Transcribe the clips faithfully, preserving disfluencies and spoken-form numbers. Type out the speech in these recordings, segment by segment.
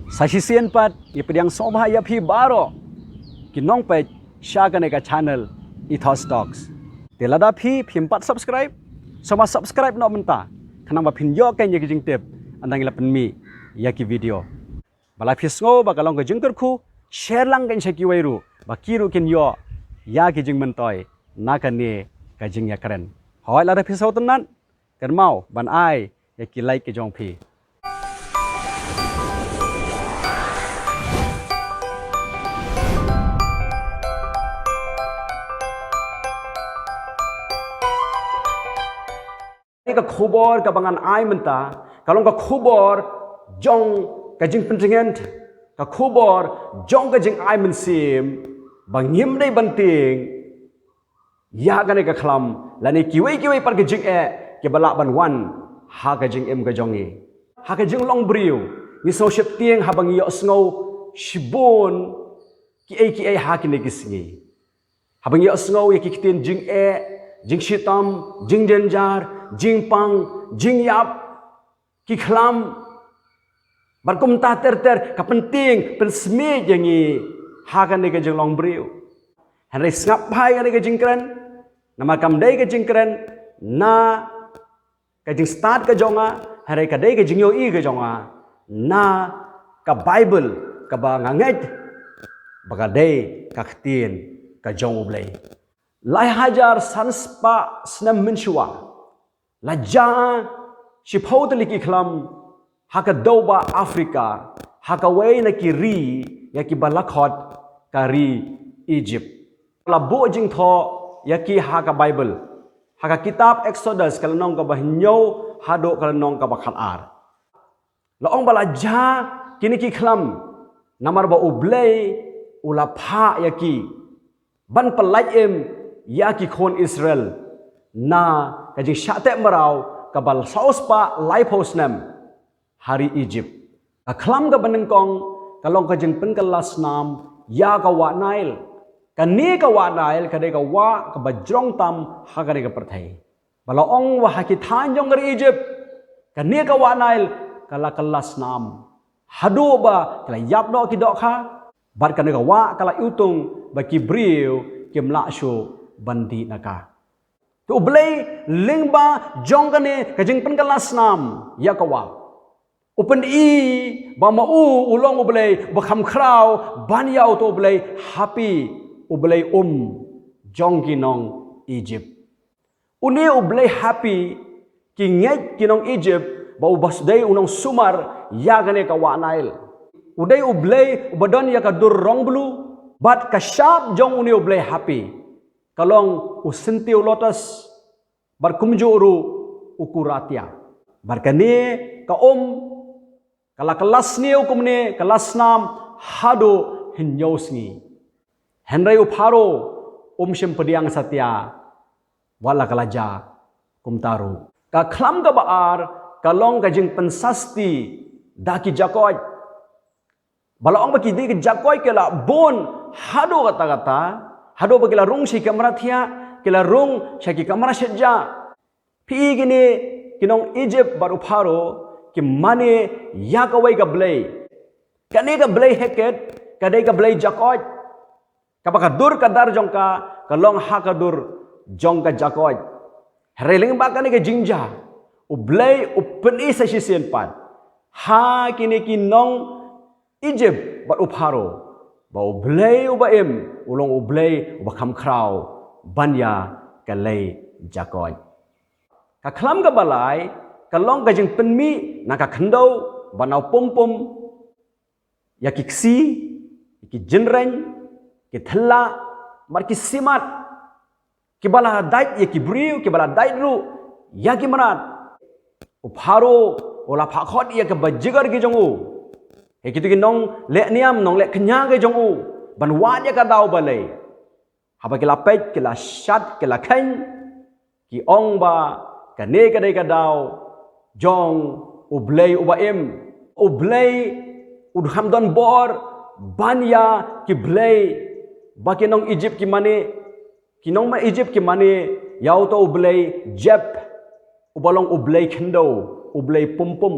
Sa shisien pat, ïa pdiang sngewbha ïa phi baroh ki nongpeit sha kane ka channel Ethos Talks. Te lada phi phim pat subscribe, sngewbha subscribe noh mynta, khnang ba phin ïoh kein ïa ki jingtip hadien ba ngi la pynmih ïa ki video. Ba la phi sngew ba ka long ka jingkyrkhu, share lang kein sha kiwei ruh, ba ki ruh kin ïoh ïa ki jingmyntoi na kane ka jingïakren. Hooid, lada phi sngewtynnat, kynmaw ban ai ïa ki like ki jong phi. Ka khubor kaba ngan ai mynta ka long ka khubor jong ka jingpyntngen, ka khubor jong ka jingai mynsiem, ba ngim dei ban tieng ïa kane ka khlam lane kiwei kiwei pat ki jingeh kiba lah ban wan ha ka jingim ka jong ngi. Ha ka jinglong briew, ngi sngewsheptieng haba ngi ïohsngew shibun kiei kiei ha kine ki sngi. Haba ngi ïohsngew ïa ki ktien jingeh, jingshitom, jingjynjar, jingpang, jingïap, ki khlam, bad kumta ter ter, ka pyntieng pynsmiej ïa ngi ha kane ka jinglong briew. Hynrei sngap bha ïa kane ka jingkren, namar kam dei ka jingkren na ka jingstad ka jong nga, hynrei ka dei ka jingïohi ka jong nga na ka Baibl kaba nga ngeit ba ka dei ka ktien ka jong U Blei. Lai hajar san spah snem mynshuwa la jia shiphew tylli ki khlam ha ka dewbah Africa, ha kawei na ki ri ïa kiba la khot ka ri Egypt. La buh jingthoh ïa ki ha ka Baibl, ha ka kitab Exodus, ka lynnong kaba hynñiew haduh ka lynnong kaba khatar. La ong ba la jia kine ki khlam namar ba U Blei u la phah ïa ki ban pyllait im ïa ki khun Israel na ka jingshah teh mraw kaba saw spah laiphew snem ha ri Egypt. Ka khlam kaba nyngkong ka long ka jingpynkylla snam ïa ka wah Nile. Kane ka wah Nile ka dei ka wah kaba jrong tam ha kane ka pyrthei. Ba la ong ba ha ki thaiñ jong ka ri Egypt, kane ka wah Nile ka la kylla snam haduh ba ki la ïap noh ki dohkha, bad kane ka wah ka la iwtung ba ki briew kim lah shuh ban dih na ka. Te U Blei lyngba jong kane ka jingpynkylla snam ïa ka wah, u pyni ba ma u u long U Blei ba kham khraw ban ïa uto U Blei ha phi, U Blei um jong ki nong Egypt. Une U Blei ha phi, ki ngeit ki nong Egypt ba u bas dei u nongsumar ïa kane ka wah Nile. U dei U Blei uba don ïa ka dur rong blue, bad ka shap jong une U Blei ha phi ka long u syntiew lotus, bad kumjuh ruh u kuratia. Bad kane ka um ka la kylla sniew kumne, kylla snam haduh hynñiew sngi. Hynrei u Pharaoh um shym pdiang satia, wat la ka la jia kumta ruh. Ka khlam kaba ar ka long ka jingpynsasti da ki jakoit. Ba la ong ba ki dei ki jakoit ki la bun haduh katta katta, haduh ba ki la rung sha ki kamra thiah, ki la rung sha ki kamra shetja. Phi i kine ki nong Egypt bad u Pharaoh ki mane ïa kawei ka blei. Kane ka blei Heket ka dei ka blei jakoit. Kaba ka dur ka dar jong ka ka long ha ka dur jong ka jakoit. Hynrei lyngba kane ka jingjia, U Blei u pyni sa shisien pat ha kine ki nong Egypt bad u Pharaoh ba U Blei uba im u long U Blei uba kham khraw ban ïa ka lei jakoit. Ka khlam kaba lai ka long ka jingpynmih na ka khyndew ba nau pum pum ïa ki ksi, ïa ki jingreng, ki thylla, bad ki simat. Kiba la dait ïa ki briew, kiba la dait ruh ïa ki mrad. U Pharaoh u la phah khot ïa kiba jingïeit ki jong u, ïa kito ki nongleh niam, nongleh kñia ki jong u, ban wad ïa ka daw balei. Haba ki la peit, ki la shad, ki la kheiñ, ki ong ba kane ka dei ka daw jong U Blei uba im. U Blei u kham don bor ban ïa ki blei ba ki nong Egypt ki mane. Ki nong ma Egypt ki mane ïa uto u blei Jep, uba long u blei khyndew, u blei pum pum.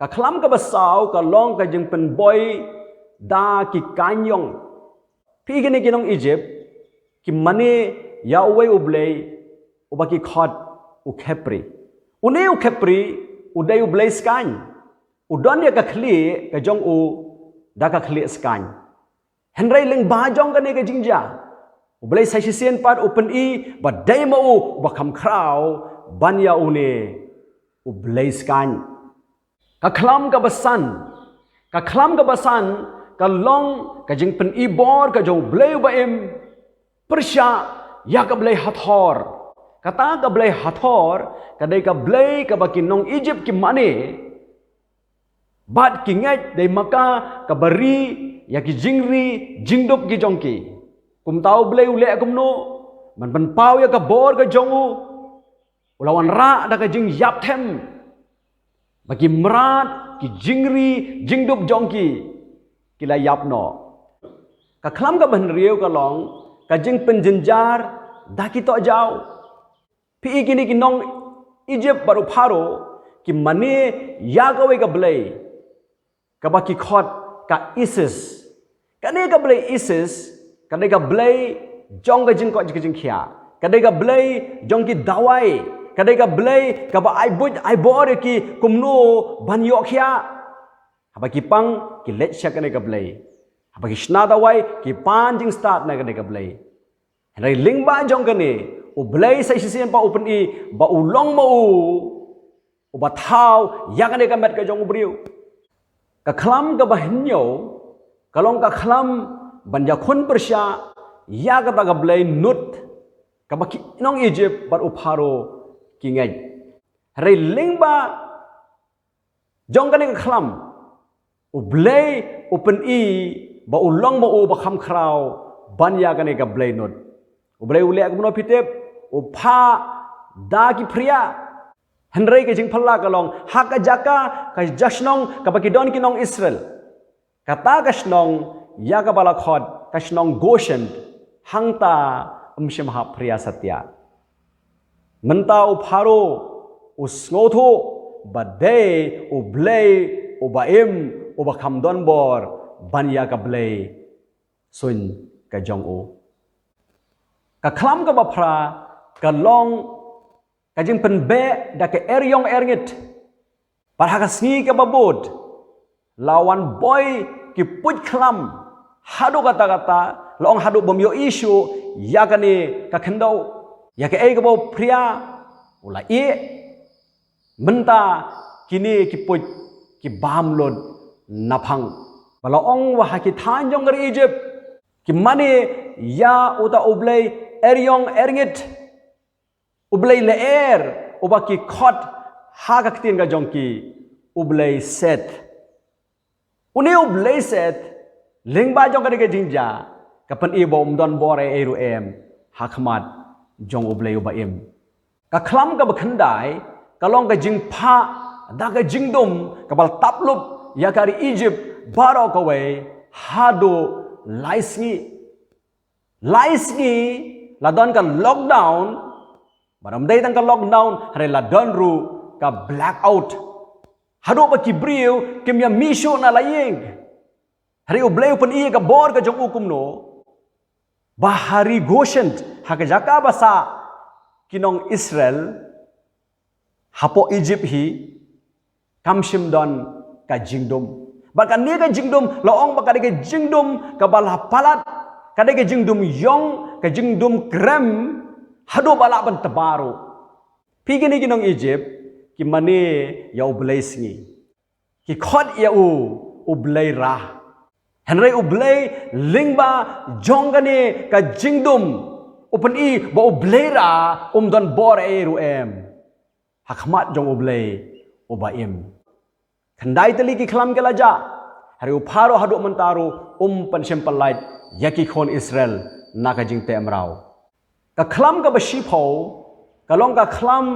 Ka khlam kaba saw ka long ka jingpynboi da ki kaiñiong. Phi kine ki nong Egypt ki mane ïa uwei u blei uba ki khot u Khepri. Une u Khepri u dei u blei skaiñ. U don ïa ka khlieh ka jong u da ka khlieh skaiñ. Hynrei lyngba jong kane ka jingjia, u blei sa shisien pat u pyni ba dei ma u uba kham khraw ban ïa une u blei skaiñ. Ka khlam kaba san, ka khlam kaba san ka long ka jingpyni bor ka jong u blei uba im pyrshah ïa ka blei Hathor. Kata ka blei Hathor ka dei ka blei kaba ki nong Egypt ki mane bad ki ngeit dei ma ka kaba ri ïa ki jingri jingdup ki jong ki. Kumta u blei u leh kumno? Ban pynpaw ïa ka bor ka jong u, u la wanrah da ka jingïap them ba ki mrad ki jingri jingdup jong ki ki la ïap noh. Ka khlam kaba hynriew ka long ka jingpynjynjar da ki tohjaw. Phi i kine ki nong Egypt bad u Pharaoh ki mane ïa kawei ka blei kaba ki khot ka Isis. Kane ka blei Isis ka dei ka blei jong ka jingkoit ka jingkhiah, ka dei ka blei jong ki dawai, ka dei ka blei kaba ai buit ai bor ïa ki kumno ban ïoh khiah. Haba ki pang ki leit sha kane ka blei, haba ki shna dawai ki pan jingstad na kane ka blei. Hynrei lyngba jong kane u blei sa shisien pat u pyni ba u long ma u uba thaw ïa kane ka met ka jong u briew. Ka khlam kaba hynñiew ka long ka khlam ban ïakhun pyrshah ïa kata ka blei Nut kaba ki nong Egypt bad u Pharaoh ki ngeit. Hynrei lyngba jong kane ka khlam u blei u pyni ba u long ma u uba kham khraw ban ïa kane ka blei Nut. U blei u leh kumno phi tip? U phah da ki phria. Hynrei ka jingphylla ka long ha ka jaka ka ja shnong kaba ki don ki nong Israel. Kata ka shnong ïa kaba la khot ka shnong Goshen, hangta ym shym hap phria satia. Mynta u Pharaoh u sngewthuh ba dei u blei uba im uba kham don bor ban ïa ka blei suiñ ka jong u. Ka khlam kaba phra ka long ka jingpynbeh da ka eriong erngit. Bad ha ka sngi kaba bud la wan boi ki puit khlam haduh katta katta, la ong haduh bym ïohi shuh ïa kane ka khyndew. Ïa kaei kaba u phria u la ïeh. Mynta kine ki puit ki bam lut naphang. Ba la ong ba ha ki thaiñ jong ka ri Egypt ki mane ïa uta u blei eriong erngit, u blei lyer uba ki khot ha ka ktien ka jong ki u blei Set. Une u blei Set lyngba jong kane ka jingjia ka pyni ba um don bor ei ei ruh em ha khmat jong u blei uba im. Ka khlam kaba khyndai ka long ka jingphah da ka jingdum kaba la tap lup ïa ka ri Egypt baroh kawei haduh lai sngi. Lai sngi la don ka lockdown, bad ym dei tang ka lockdown, hynrei la don ruh ka blackout. Haduh ba ki briew kim ïa mih shuh na la ïing. Hynrei u Blei u pyni ka bor ka jong u kumno? Ba ha ri Goshen, ha ka jaka ba sah ki nong Israel hapoh Egypt hi, kam shym don ka jingdum. Bad kane ka jingdum la ong ba ka dei ka jingdum kaba la palat, ka dei ka jingdum ïong, ka jingdum krem, haduh ba lah ban tba ruh. Phi kine ki nong Egypt ki mane ïa u blei sngi. Ki khot ïa u u blei Ra. Hynrei u Blei lyngba jong kane ka jingdum u pyni ba u blei Ra um don bor ei ruh em ha khmat jong u Blei uba im. Khyndai tylli ki khlam ki la jah, hynrei u Pharaoh haduh mynta ruh um pynshim pynlait ïa ki khun Israel na ka jingteh mraw. Ka khlam kaba shiphew ka long ka khlam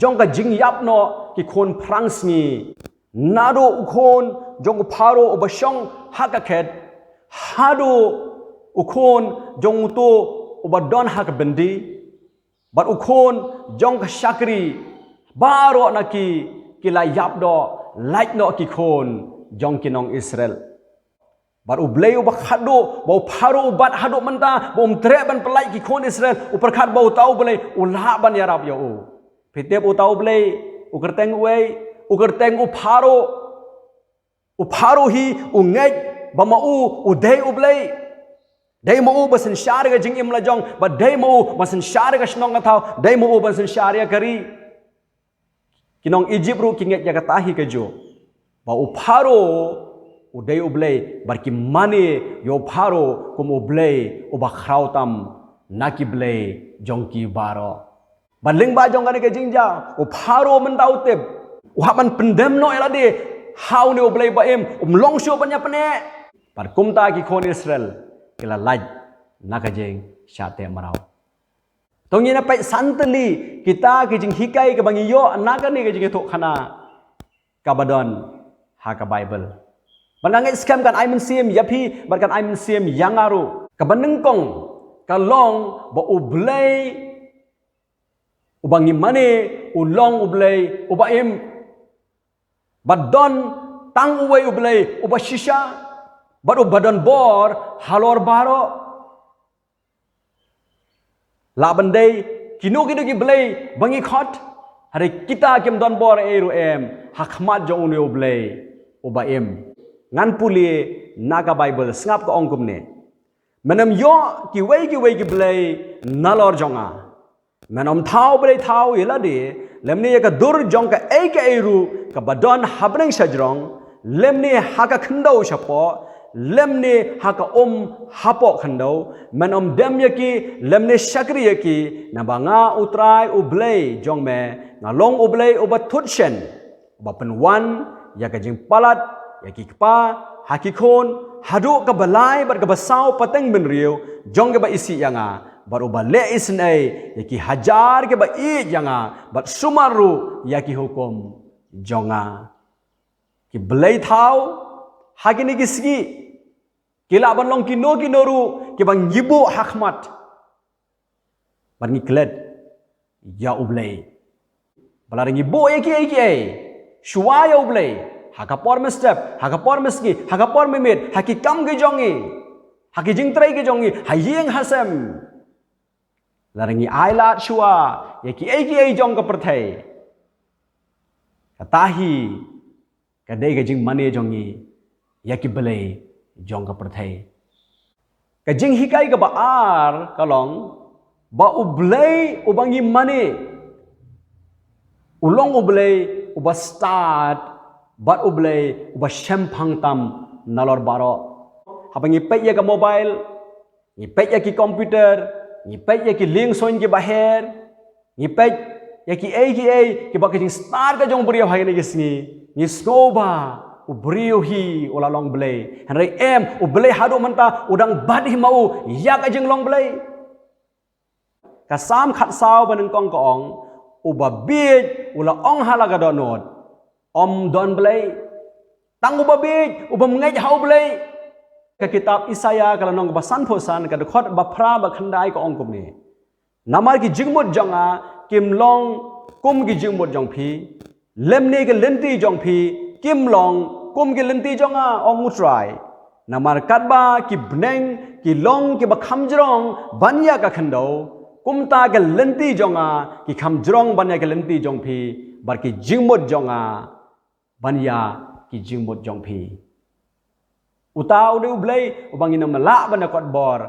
jong ka jingïap noh ki khun phrang sngi. Naduh u khun jong u Pharaoh uba shong ha ka khet, haduh u khun jong uto uba don ha ka byndi, bad u khun jong ka shakri, baroh na ki ki la ïap noh lait noh ki khun jong ki nong Israel. Bad U Blei uba khadduh, ba u Pharaoh u bat haduh mynta, ba um treh ban pyllait ki khun Israel, u pyrkhat ba uta U Blei u lah ban ïarap ïa u. Phi tip uta U Blei, u kyrteng uei, u kyrteng u Pharaoh. U Pharaoh hi u ngeit ba ma u u dei U Blei. Dei ma u ba synshar ïa ka jingim la jong, bad dei ma u ba synshar ïa ka shnong ka thaw, dei ma u ba synshar ïa ka ri. Ki nong Egypt ruh ki ngeit ïa kata hi kajuh, ba u Pharaoh u dei U Blei, bad ki mane ïa u Pharaoh kum U Blei uba khraw tam na ki blei jong ki baroh. Bad lyngba jong kane ka jingjia, u Pharaoh mynta u tip, u hap ban pyndem noh ïa lade ha une U Blei ba im, um long shuh ban ïapneh. Bad kumta ki khun Israel ki la lait na ka jingshah teh mraw. To ngin ïa peit san tylli kita ki jinghikai kiba ngi ïoh na kane ka jingïathuhkhana kaba don ha ka Baibl. Bad nga ngeit skhem kan ai mynsiem ïa phi, bad kan ai mynsiem ïa nga ruh. Kaba nyngkong ka long ba U Blei uba ngi mane u long U Blei uba im. Bad don tang uwei U Blei uba shisha, bad uba don bor halor baroh. Lah ban dei kino kino ki blei ba ngi khot, hynrei kita kim don bor ei ruh em ha khmat jong une U Blei uba im. Ngan pule na ka Baibl, sngap, ka ong kumne: Men ym ïoh kiwei kiwei ki blei nalor jong nga. Men ym thaw blei thaw ïa lade, lymne ïa ka dur jong kaei kaei ruh kaba don ha bneng shajrong, lymne ha ka khyndew shapoh, lymne ha ka um hapoh khyndew. Men ym dem ïa ki, lymne shakri ïa ki, naba nga U Trai U Blei jong me, nga long U Blei uba thut shen, uba pynwan ïa ka jingpalat ïa ki kpa ha ki khun, haduh kaba lai bad kaba saw pateng bynriew jong kiba isih ïa nga, bad uba leh isynei ïa ki hajar kiba ïeit ïa nga, bad sumar ruh ïa ki hukum jong nga. Ki blei thaw ha kine ki sngi ki lah ban long kino kino ruh kiba ngi buh ha khmat, bad ngi klet ïa U Blei. Ba lada ngi buh ïa kiei kiei shuwa ïa U Blei, ha ka por mynstep, ha ka por mynsngi, ha ka por mynmiet, ha ki kam ki jong ngi, ha ki jingtrei ki jong ngi, ha ïing ha sem, lada ngi ai lad shuwa ïa kiei kiei jong ka pyrthei, kata hi ka dei ka jingmane jong ngi ïa ki blei jong ka pyrthei. Ka jinghikai kaba ar ka long ba U Blei uba ngi mane u long U Blei uba stad, bad U Blei uba shemphang tam nalor baroh. Haba ngi peit ïa ka mobile, ngi peit ïa ki computer, ngi peit ïa ki liengsuiñ kiba her, ngi peit ïa kiei kiei kiba ka jingstad ka jong u briew ha kine ki sngi, ngi sngew ba u briew hi u la long blei. Hynrei em, U Blei haduh mynta u dang bat hi ma u ïa ka jinglong blei. Ka Salm khatsaw banyngkong ka ong, uba bieit u la ong ha la ka dohnud, ym don blei. Tang uba bieit, uba ngeit ha U Blei. Ka kitab Isaïah ka lynnong kaba sanphew san, ka dkhot ba phra bad khyndai ka ong kumne: Namar ki jingmut jong nga kim long kum ki jingmut jong phi, lymne ki lynti jong phi kim long kum ki lynti jong nga, ong U Trai. Namar katba ki bneng ki long kiba kham jrong ban ïa ka khyndew, kumta ki lynti jong nga ki kham jrong ban ïa ki lynti jong phi, bad ki jingmut jong nga ban ïa ki jingmut jong phi. Uta u dei U Blei uba ngin ym lah ban ïa kot bor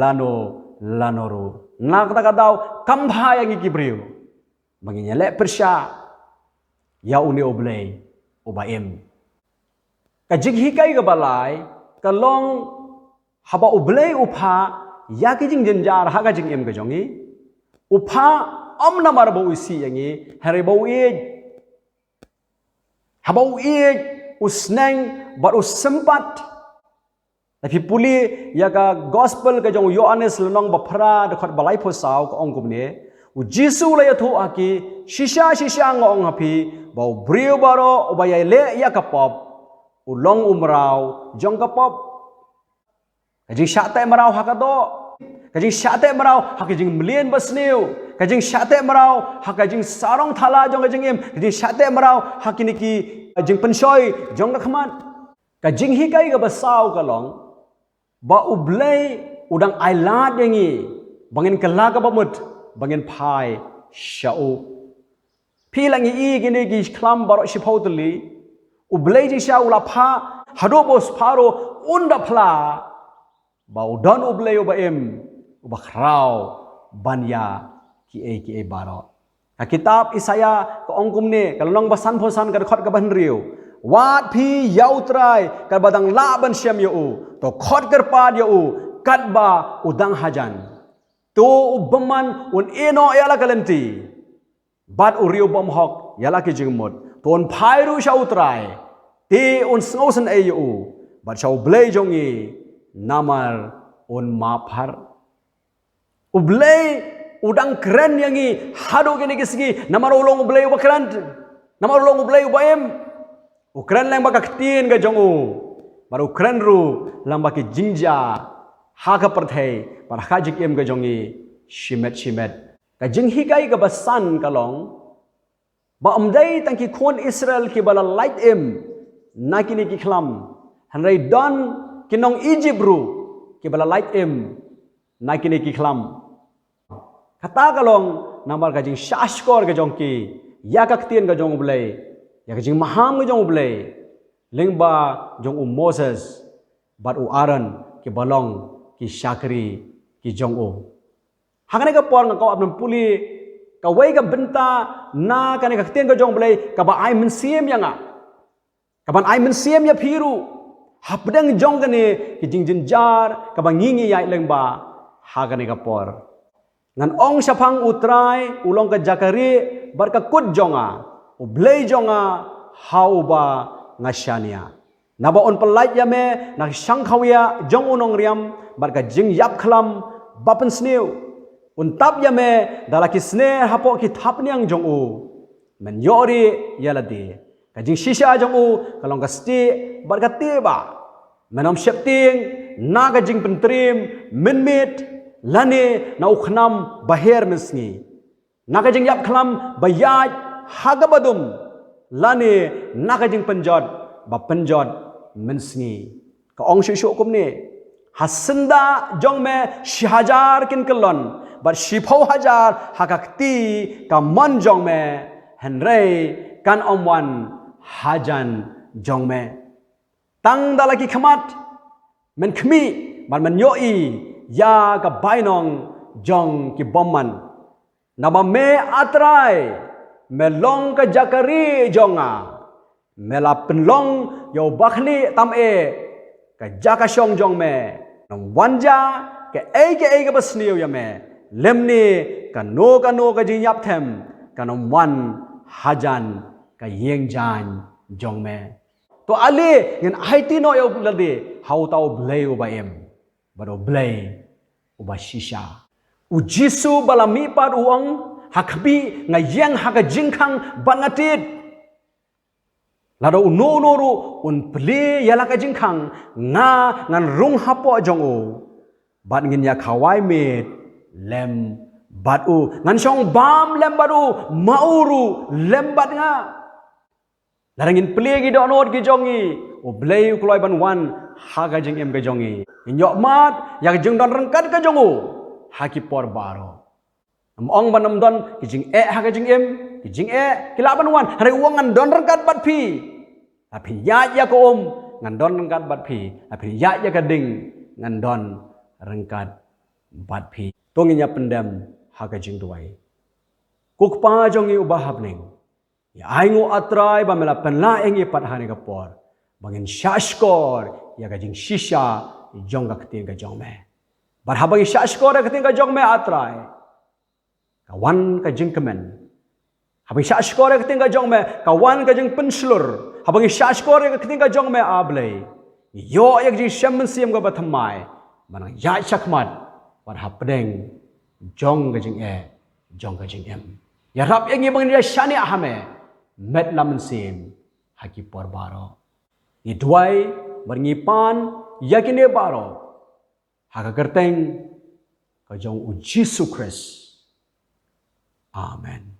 lano lano ruh. Na kata ka daw, kam bha ïa ngi ki briew ba ngin ïaleh pyrshah ïa une U Blei uba im. Ka jinghikai kaba lai ka long, haba U Blei u phah ïa ki jingjynjar ha ka jingim ka jong ngi, u phah ym namar ba u isih ïa ngi, hynrei ba u ïeit. Haba u ïeit, u sneng bad u sympat. Lada phi pule ïa ka Gospel ka jong u Ïoannis lynnong ba phra dkhot ba laiphew saw, ka ong kumne: U Jisu u la ïathuh ha ki, shisha shisha nga ong ha phi, ba u briew baroh uba ïaleh ïa ka pop u long u mraw jong ka pop. Ka jingshah teh mraw ha ka doh, ka jingshah teh mraw ha ka jingmlien basniew, Ka jingshah teh mraw ha ka jingsarong thala jong ka jingim, ka jingshah teh mraw ha kine ki jingpynshoi jong ka khmat. Ka jinghikai kaba saw ka long ba U Blei u dang ailad ïa ngi ba ngin kylla kaba mut, ba ngin phai sha u. Phi la ngi i kine ki khlam baroh shiphew tylli. U Blei jingshisha u la phah haduh ba u Pharaoh un da phla ba u don U Blei uba im, uba khraw ban ïa kiei kiei baroh. Ka kitab Isaïah ka ong kumne, ka lynnong ba sanphew san, ka dkhot kaba hynriew: Wad phi ïa U Trai, katba dang lah ban shem ïa u. To khot kyrpad ïa u katba u dang hajan. To u bymman un ïehnoh ïa la ka lynti, bad u riew bymhok ïa la ki jingmut. To un phai ruh sha U Trai, te un sngewsynei ïa u, bad sha U Blei jong ngi, namar un map bha. U Blei u dang kren ïa ngi haduh kine ki sngi, namar u long U Blei uba kren, namar u long U Blei uba im. U kren lyngba ka ktien ka jong u, bad u kren ruh lyngba ki jingjia ha ka pyrthei bad ha ka jingim ka jong ngi shimet shimet. Ka jinghikai kaba san ka long ba ym dei tang ki khun Israel kiba la lait im na kine ki khlam, hynrei don ki nong Ijipt ruh kiba la lait im na kine ki khlam. Kata ka long namar ka jingshahshkor ka jong ki ïa ka ktien ka jong U Blei, ïa ka jingmaham ka jong U Blei, lyngba jong u Moses bad u Aaron, kiba long ki shakri ki jong u. Ha kane ka por nga kwah ban pule kawei ka bynta na kane ka ktien ka jong U Blei kaba ai mynsiem ïa nga, kaban ai mynsiem ïa phi ruh hapdeng jong kane ka jingjynjar kaba ngi ngi ïaid lyngba ha kane ka por. Ngan ong shaphang U Trai, u long ka jaka rieh bad ka kut jong nga, U Blei jong nga ha uba nga shaniah. Naba un pyllait ïa me na ka shangkhawiah jong u nongriam bad ka jingïapkhlam ba pynsniew. Un tap ïa me da la ki sner hapoh ki thapniang jong u. Men ïoh rieh ïa lade. Ka jingshisha jong u ka long ka stieh bad ka tieh bah. Men ym sheptieng na ka jingpyntriem mynmiet, lane na u khnam ba her mynsngi, na ka jingïapkhlam ba ïaid ha kaba dum, lane na ka jingpynjot ba pynjot mynsngi. Ka ong shuh shuh kumne: Ha syndah jong me shi hajar kin kyllon, bad shiphew hajar ha ka kti kamon jong me, hynrei kan ym wan hajan jong me. Tang da la ki khmat men khmih bad men ïohi ïa ka bainong jong ki bymman. Naba me, A Trai, me long ka jaka rieh jong nga. Me la pynlong ïa u bakhlieh tam eh ka jaka shong jong me. Kan ym wan jia kaei kaei kaba sniew ïa me, lymne kano kano ka jingïapthem kan ym wan hajan ka ïing jaiñ jong me. To ale ngin aiti noh ïa lade ha uta U Blei uba im bad U Blei uba shisha. U Jisu ba la mihpat u ong: Ha khmih, nga ïeng ha ka jingkhang bad nga tied. Lada uno uno ruh un plie ïa la ka jingkhang, nga ngan rung hapoh jong u bad ngin ïa khawai miet lem bad u. Ngan shong bam lem bad u, ma u ruh lem bad nga. Lada ngin plie ki dohnud ki jong ngi, U Blei u kloi ban wan ha ka jingim ka jong ngi. Ngin ïoh mad ïa ka jingdon ryngkat ka jong u ha ki por baroh. Ym ong ban ym don ki jingeh ha ka jingim, ki jingeh ki lah ban wan. Hynrei u ong: Ngan don ryngkat bad phi. La phin ïaid ïa ka um, ngan don ryngkat bad phi. La phin ïaid ïa ka ding, ngan don ryngkat bad phi. To ngin ïa pyndem ha ka jingduwai. Ko Kpa jong ngi uba ha bneng, ïa ainguh, A Trai, ba me la pynlah ïa ngi pat ha kane ka por ba ngin shahshkor ïa ka jingshisha jong ka ktien ka jong me. Bad haba ngi shahshkor ïa ka ktien ka jong me, A Trai, ka wan ka jingkmen. Haba ngi shahshkor ïa ka ktien ka jong me, ka wan ka jingpynshlur. Haba ngi shahshkor ïa ka ktien ka jong me, A Blei, ngi ïoh ïa ka jingshem mynsiem kaba thymmai ban nang ïaid shakhmat bad hapdeng jong ka jingeh jong ka jingim. Ïarap ïa ngi ba ngin ïa shaniah ha me met la mynsiem ha ki por baroh. Ngi duwai bad ngi pan ïa kine baroh ha ka kyrteng ka jong U Jisu Khrist. Amen.